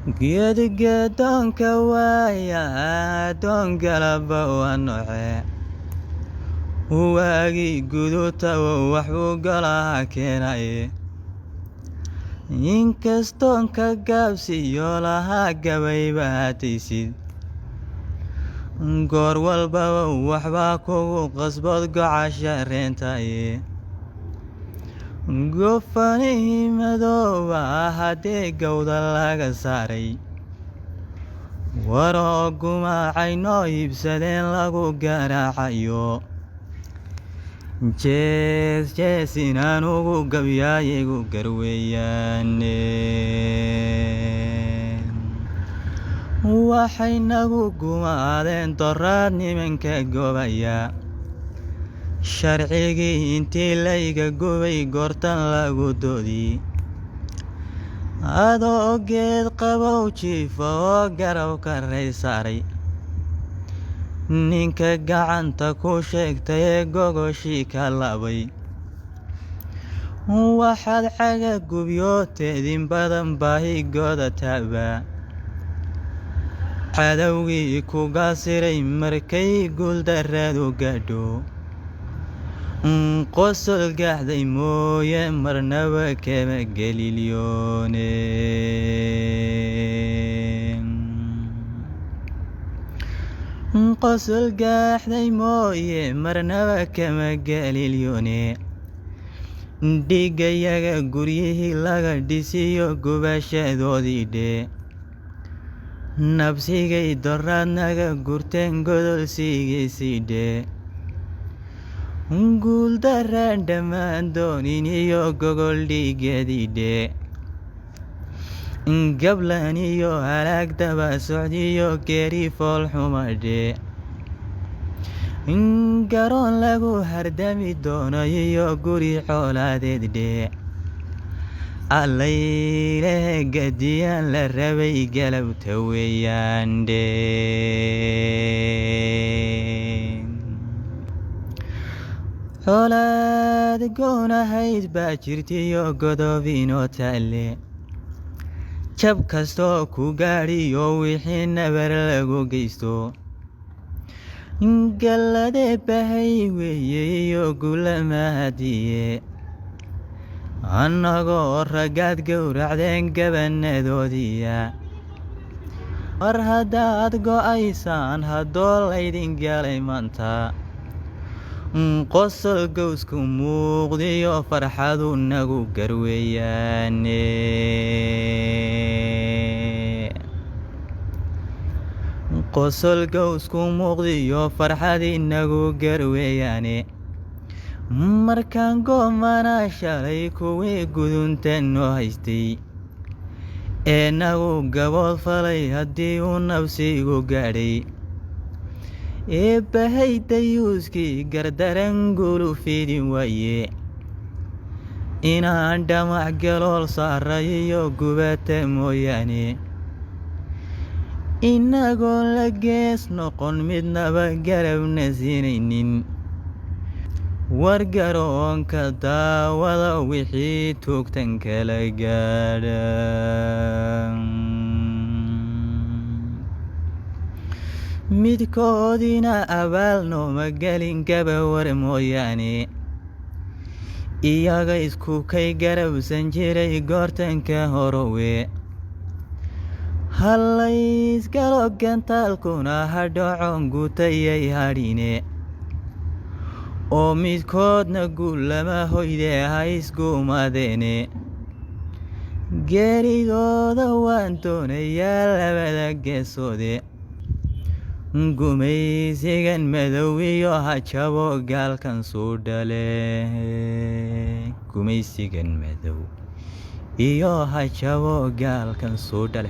Geedigeedoonka waaya adoon galaba waa noce. Waagii gudutawo waxbuu golaha keenaye. Inkastoon ka gaabsiyo lahaa gabayba hataysid. Goor walbaba waxbaa kugu qasbood gocasha reentaye. Gofanihii madooba haddii gowda laga saaray. Waroo gumacay noo iibsadeen lagu garaacayo. Jees jees inaan ugu gabyaayigu garweeyaane. Waxay nagu gumaadeen doraad nimanka gobaya. Sharcigii intii layga gubay goortan lagu doodi. Adoo geed qabow jiifa oo garabka ray saaray. Ninka gacanta ku sheegtay ee gogoshii ka laabay. Waxaad caga gubyooteedin badan baahigooda taaba. Cadowgii ku gaasiray markay guuldarradu gaadho. Qosol gaxday mooye marnaba kama gelilyoone. Qosol gaaxday mooye marnaba kama gelilyoone. Dhiigayaga guryihii laga dhisiyo gubashadoodii dhee. Nabsigay doraad naga gurteen godolsigiisii dhee. Guuldarraan dhammaan doonin iyo gogol dhiigeedii dhee. Gablan iyo halaag daba socdiyo geeri fool xuma dhee. Garoon lagu hardami doono iyo guri xoolaadeed dhee. Allaylehe gadiyaan la rabay galabta weeyaan dhee. Xoolaad goonahayd baa jirtiyo godobinoo taalle. Jab kastoo ku gaadhiyo wixii nabar lagu geysto. Galladee bahay weeye iyo gulama hadiye. Annagoo raggaad gowracdeen gabanadoodiya. Mar haddaad go'aysaan haddoo laydin galay maanta. Qosol gowsku muuqdiyo farxadu nagu garweeyaane. Qosol gowsku muuqdiyo farxad inagu garweeyaane. Markaan goomana shalay kuwii gudunta noo haystay. Ee nagu gabood falay haddii uu nabsigu gaadhay. Eebbahay dayuuskii gardaran gulu fidin waaye. Inaan dhamac galool saaray iyo gubata mooyaane. Inagoon la gees noqon midnaba garabna siinaynin. War garoonka daawada wixii tuugtan kala gaadha. Midkoodina abaal nooma gelin gabawar mooyaane. Iyaga isku kay garabsan jiray goortanka horowe. Hallaysgalo gantaalkuna hadhocon gutayay hadhine. Oo midkoodna guul lama hoyde ha isgumadeene. Geeridooda waan doonayaa labada geesoode. Gumaysigan madow iyo hajabo gaalkan suu dhale. Gumaysigan madow iyo hajabo gaalkan suu dhale.